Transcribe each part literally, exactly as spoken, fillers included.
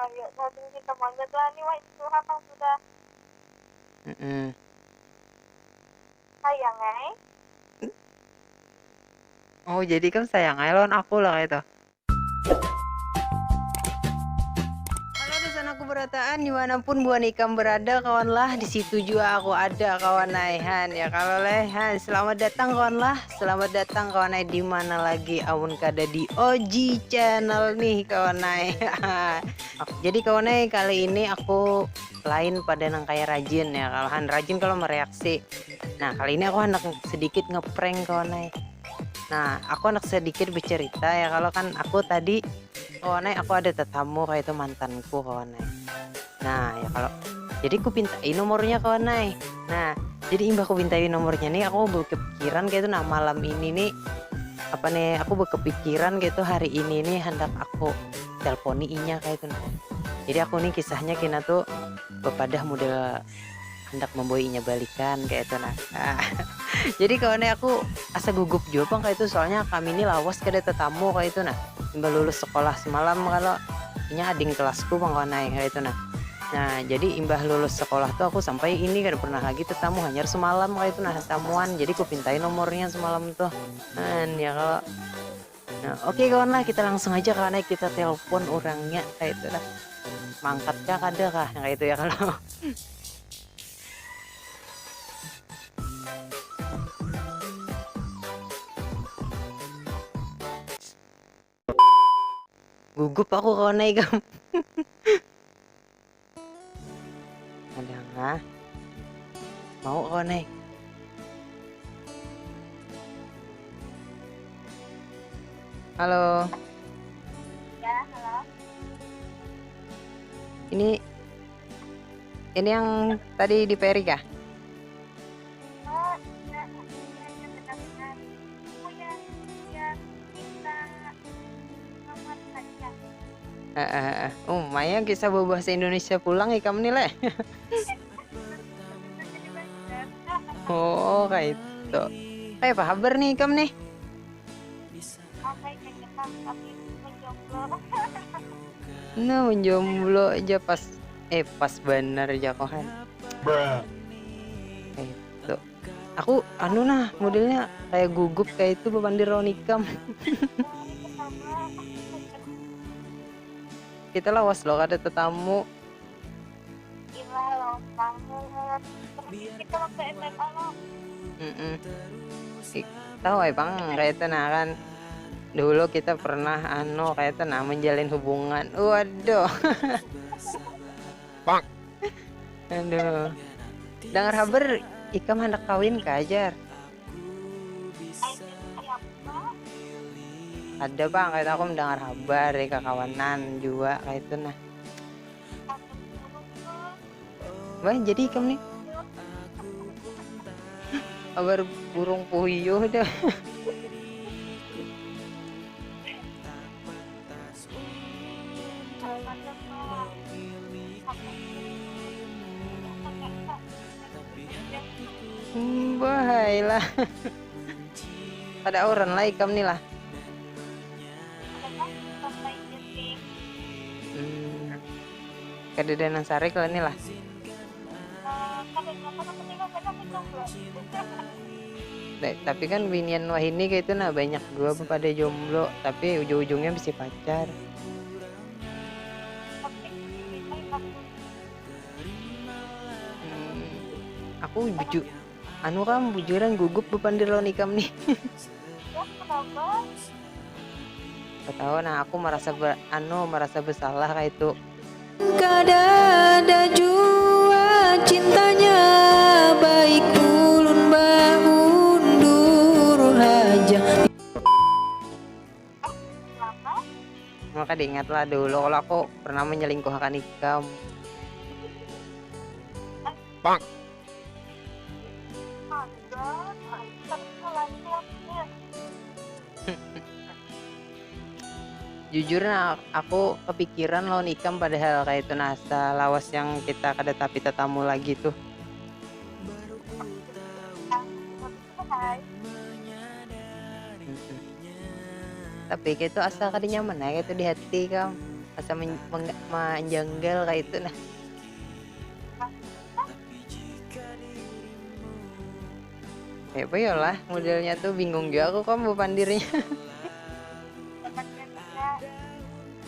Ayo, daging kita monyet lah nih, wah, itu apa sudah? Mm-mm. Sayang, eh? Oh, jadi kamu sayang aja lawan aku lah kayak itu. Halo, dosan aku berataan, dimanapun buan ikam berada, kawan lah, di situ juga aku ada, kawan ai, han. Ya, kalau leh, han, selamat datang, kawan lah. Selamat datang, kawan ai, di mana lagi amun kada di O G Channel nih, kawan ai. Jadi, kawan ai, kali ini aku lain pada nang kayak rajin ya, kalau han rajin kalau mereaksi. Nah, kali ini aku hendak sedikit ngeprank, kawan ai. Nah, aku hendak sedikit bercerita ya, kalau kan aku tadi, kawan ai, aku ada tetamu kayak itu, mantanku, kawan ai. Nah, ya kalau, jadi ku pintai nomornya, kawan ai. Nah, jadi imbah ku pintai nomornya nih, aku berkepikiran kayak itu, nah, malam ini nih, apa nih, aku berkepikiran kayak itu, hari ini nih hendak aku telponi inya kayak itu, nah. Jadi aku nih kisahnya kena tuh bepadah model hendak membawa inya balikan kayak itu, nah. Jadi, kawan ai, aku asa gugup juga pang kayak itu, soalnya kami ini lawas kada tetamu kayak itu, nah. Imbah lulus sekolah semalam, kalau inya ading kelasku pang, kawan ai, kayak itu, nah. Nah, jadi imbah lulus sekolah tuh aku sampai ini kada pernah lagi tetamu, hanyar semalam kayak itu, nah, tetamuan. Jadi ku pintai nomornya semalam tuh. Nah, ya kalau. Nah, oke, kawan lah, kita langsung aja, kawan ai, kita telepon orangnya kayak itu lah. Mangkat kah, kada kah, kayak itu ya kalau. Gugup aku, kawan ai, kam. Ada ngah. Mau, kawan ai. Halo. Ya, halo. Ini, ini yang tadi di Ferry kah? Oh, iya, iya, iya, iya, benar, benar. Aku yang, yang minta nomor saja. Heeh, heeh. Oh, Maya kisah berbahasa Indonesia pulang ikam nih, leh. Oh, kayak itu. Kayak apa kabar nih ikam nih? Nah, menjomblo aja pas, eh, pas banar aja kohan. Itu. Aku anu nah, modelnya kayak gugup kayak itu, bepandir lawan ikam. Kita lawas loh, kada tetamu. Gila, lawas banget. Kita waktu S M A loh. Mm-mm. Tahu ai pang, kayak itu nah kan. Dulu kita pernah anu, kayak itu nah, menjalin hubungan. Waduh. Pang. Aduh. Dengar kabar ikam hendak kawin kah, jar? Ada pang, kayak itu aku mendengar kabar dari kakawanan juga kayak itu nah. Wah, jadi ikam nih. Kabar burung puyuh dah. Hmm, bahai lah. Kada auran lah ikam nih lah. Hmm. Kada ada nang sarik lah nih lah. Tapi kan binian wahini kayak itu nah, banyak juga pada jomblo, tapi ujung-ujungnya bisa pacar. Hmm, aku bujur, anu kam, bujuran gugup bepandir lawan ikam nih. Ketawa nah, aku merasa ber, anu, merasa bersalah kayak itu. Kada ada jua cintanya, baik ulun baundur haja. Maka diingatlah dulu kalau aku pernah menyelingkuhakan ikam. Pang. Jujur nah, aku kepikiran lawan ikam padahal kayak itu nah, salawas yang kita kada tapi tetamu lagi tuh. Mm-mm. Tapi kayak itu asa kada nyaman ya, kayak itu di hati kam. Bisa men- meng- menjanggal kayak itu nah. Kayak apa ya lah modelnya tuh, bingung juga aku kok mau pandirnya.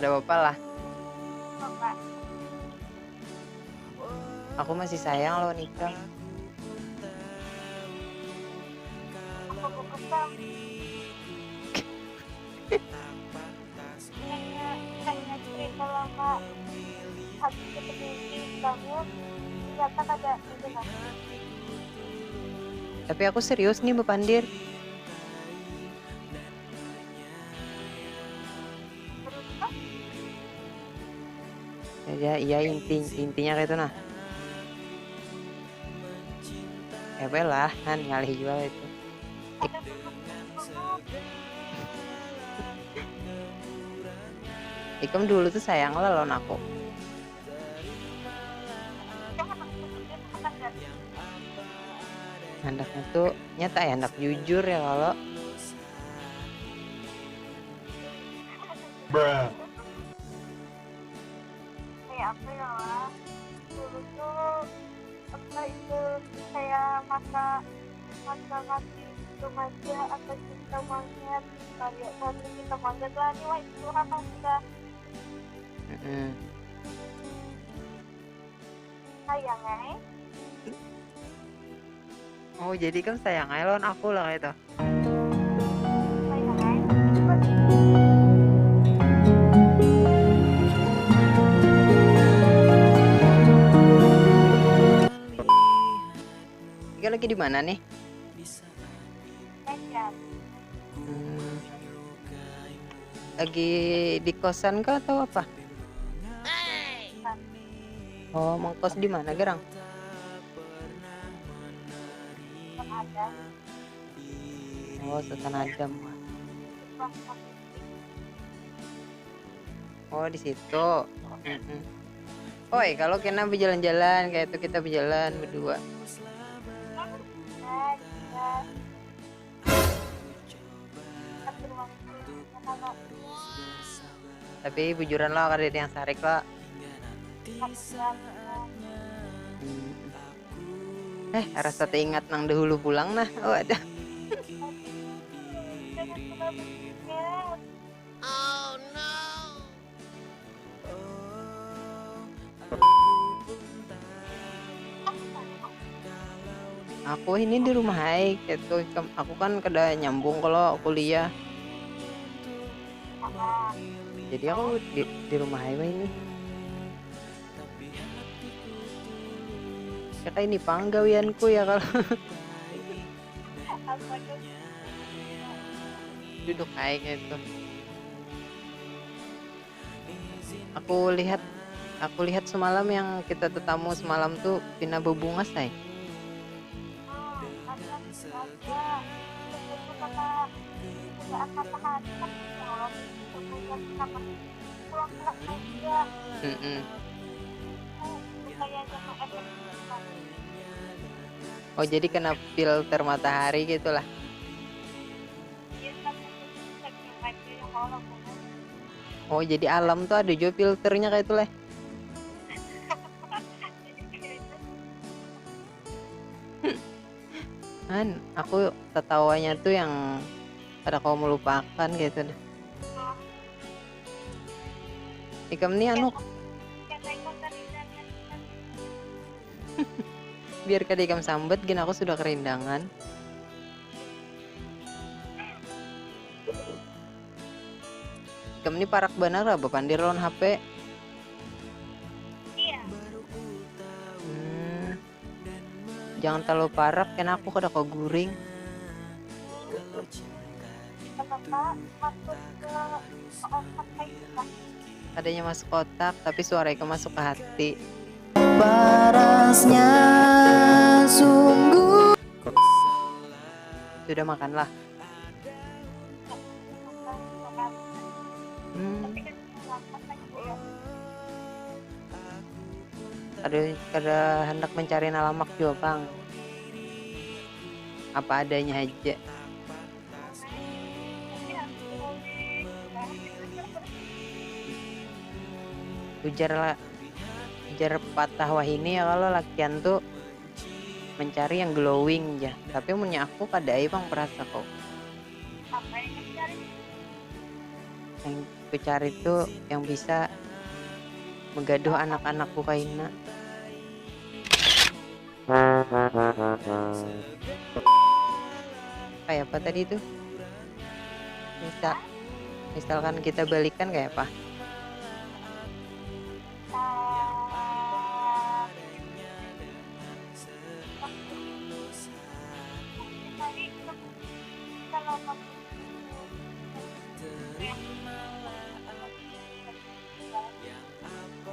Ada apa-apa lah. Aku masih sayang loh nikah. Aku kesel. Kayaknya, kayaknya cerita lama habis ketemu bangun, ternyata kada itu kan. Tapi aku serius nih bepandir. Ya, iya inti intinya kayak itu nah. Ya lah kan ngalih jual itu. Ikam dulu tuh sayang lah lawan aku. Handaknya tuh nyata ya, handak jujur ya kalau. Bruh. Kayak apa ya lah, dulu tuh apa itu, kayak masa masa masih remaja atau cinta monyet, kayak waktu cinta monyet lah nih, wah itu apa sudah. Mm-mm. Sayang eh. Oh jadi kan sayang aja lawan aku lah kayak itu. Ini lagi di mana nih? Hmm. Lagi di kosan kah atau apa? Oh, mengkos di mana gerang? Oh, Sultan Adam. Oh, di situ. Mm-mm. Oi, kalau kena berjalan-jalan kayak itu kita berjalan berdua. Tapi bujuran lo kada ada yang sarik lo. Hmm. Eh, rasa teringat nang dahulu pulang nah. Oh, ada. Aku ini di rumah hai gitu. Aku kan kada nyambung kalau kuliah. Jadi aku di, di rumah hai ini. Ya kayak ini panggawianku ya kalau. Duduk aja gitu. Aku lihat aku lihat semalam yang kita tetamu semalam tuh pina bebungas ay. Mm-mm. Oh jadi kena filter matahari gitulah. Oh jadi alam tuh ada juga filternya kayak itu lah. Kan aku tertawanya tuh yang kada kau melupakan gitu deh. Ikam nih anu. Biar kada ikam sambat gin aku sudah kerindangan. Ikam ni parak banar lah bapandir lawan H P. Iya. Hmm. Jangan terlalu parak kena aku kada kau guring. Kenapa masuk ke otak kayak gitu? Adanya masuk otak tapi suara ikam masuk ke hati. Parasnya sungguh. Sudah makan lah? Hmm. Ada kada hendak mencari nalamak jua pang. Apa adanya aja. Ujar la-, ujar patah wahini ya, kalau lakian tuh mencari yang glowing ja. Tapi munnya aku kada ai pang perasa kok. Apa yang dicari? Yang kucari tuh yang bisa menggaduh anak-anakku kaina. Kayak apa tadi tuh? Misal, misalkan kita balikan kayak apa?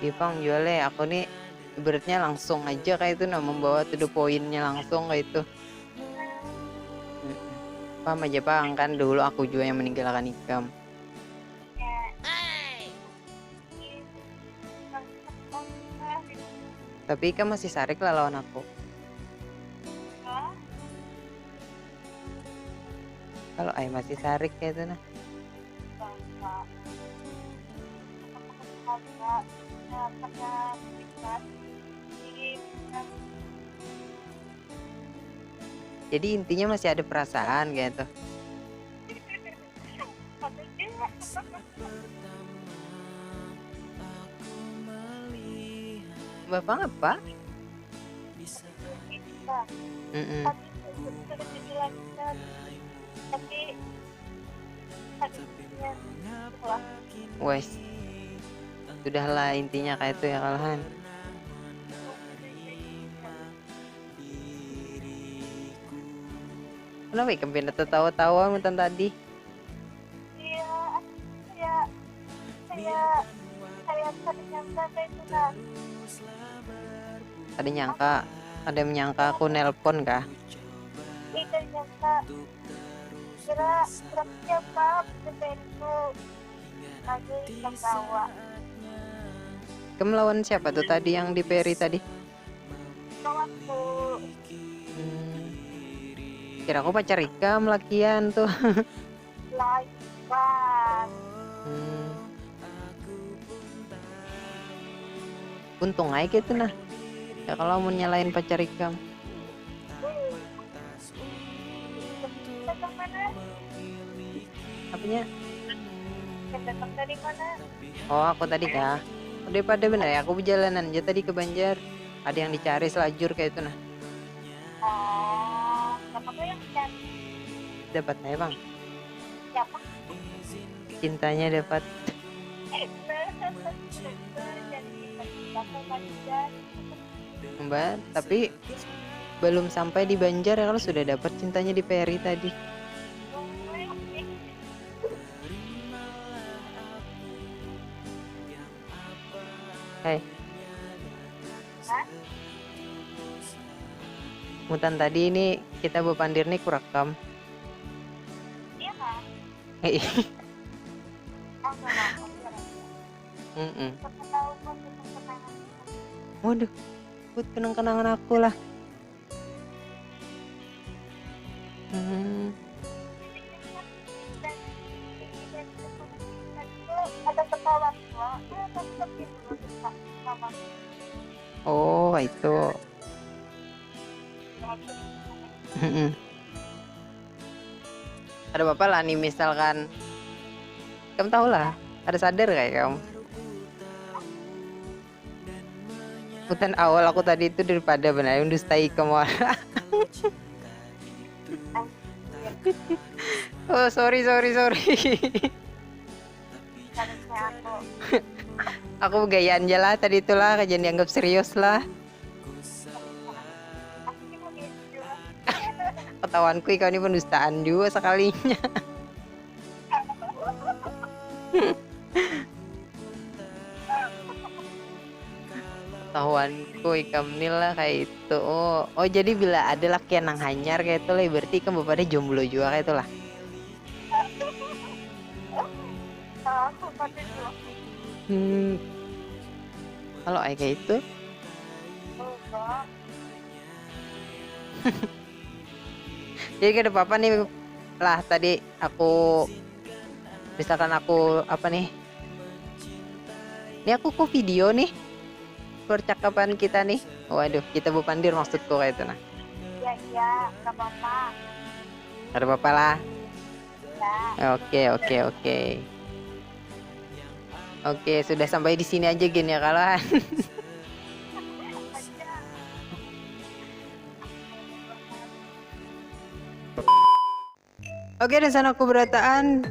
Ipang jual eh, aku nih ibaratnya langsung aja kayak itu nah, membawa to the pointnya langsung kayak itu. Paham aja pang, kan dulu aku juga yang meninggalkan ikam. Tapi ikam masih sarik lah lawan aku. Kalau ai masih sarik kayak itu nah. Jadi intinya masih ada perasaan kayak itu. Bapak ngapa? Mm-mm. Wes, sudahlah intinya kayak itu ya kalahan. Kenapa ikam pindah tertawa-tawa mantan tadi? Iya, kayak, kayak, kayak kada nyangka kayak itu nah. Ada nyangka, ada menyangka aku nelpon kah? Iya, kada nyangka. Kira, kira siapa? Kita itu lagi tertawa. Kamu lawan siapa tuh tadi yang di Peri tadi? Kawanku. Hmm. Kira aku pacar ikam lakian tuh. Lain. Hmm. Untung aja gitu nah. Ya kalau mau nyalain pacar ikam. Apanya? Yang datang dari mana? Oh, aku tadi kah? Udah pada bener ya, aku perjalanan aja tadi ke Banjar. Ada yang dicari selajur kayak itu nah. Oh, siapa tuh yang dicari? Dapat aja, Bang. Siapa? Cintanya dapat. Mbak, tapi belum sampai di Banjar ya kalau sudah dapat cintanya di Peri tadi. Hei. Mutan tadi ini kita bepandir nih kurekam. Iya kan? Hei. Mm-mm. Waduh, buat kenang-kenangan aku lah. Hmm. Oh, itu. Mm-mm. Ada apa lah nih, misalkan kamu tahu lah, ada sadar kayak kamu. Hutan awal aku tadi itu daripada benar mendustai kamu. Oh, sorry, sorry, sorry. Aku gayaan aja lah tadi itulah, kajian dianggap serius lah. Ketahuanku ikam ini pendustaan juga sekalinya. Ketahuanku ikam ni lah kayak itu. Oh, oh jadi bila ada lakian nang hanyar kayak itu lah, berarti ikam bapada jomblo juga kayak itu lah. Hmm. Kalau ai kayak itu. Jadi kada apa-apa nih lah, tadi aku misalkan aku apa nih, Ini aku ku video nih percakapan kita nih. Waduh, kita bapandir maksudku kayak itu nah. Iya, iya, nggak apa-apa. Kada apa-apa lah. Ya, Oke, oke, oke. Oke, sudah sampai di sini aja gini ya kawan. Oke, dan sana aku berataan.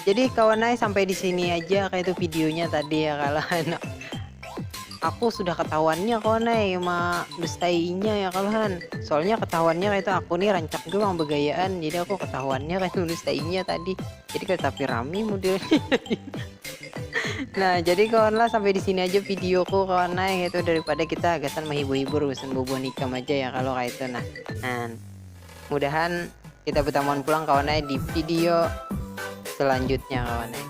Jadi kawan ai sampai di sini aja kayak itu videonya tadi ya kawan. Aku sudah ketahuannya kawan ai ma dustainya ya kawan. Soalnya ketahuannya kayak itu aku nih rancak juga bang begayaan. Jadi aku ketahuannya kayak itu dustainya tadi. Jadi kayak tapi rame modelnya. Nah, jadi kawan lah sampai di sini aja videoku kawan ai itu daripada kita gasan menghibur-hibur gasan bubuhan ikam aja ya kalau kayak itu nah. Nah, mudahan kita bertamuan pulang kawan ai di video selanjutnya kawan ai.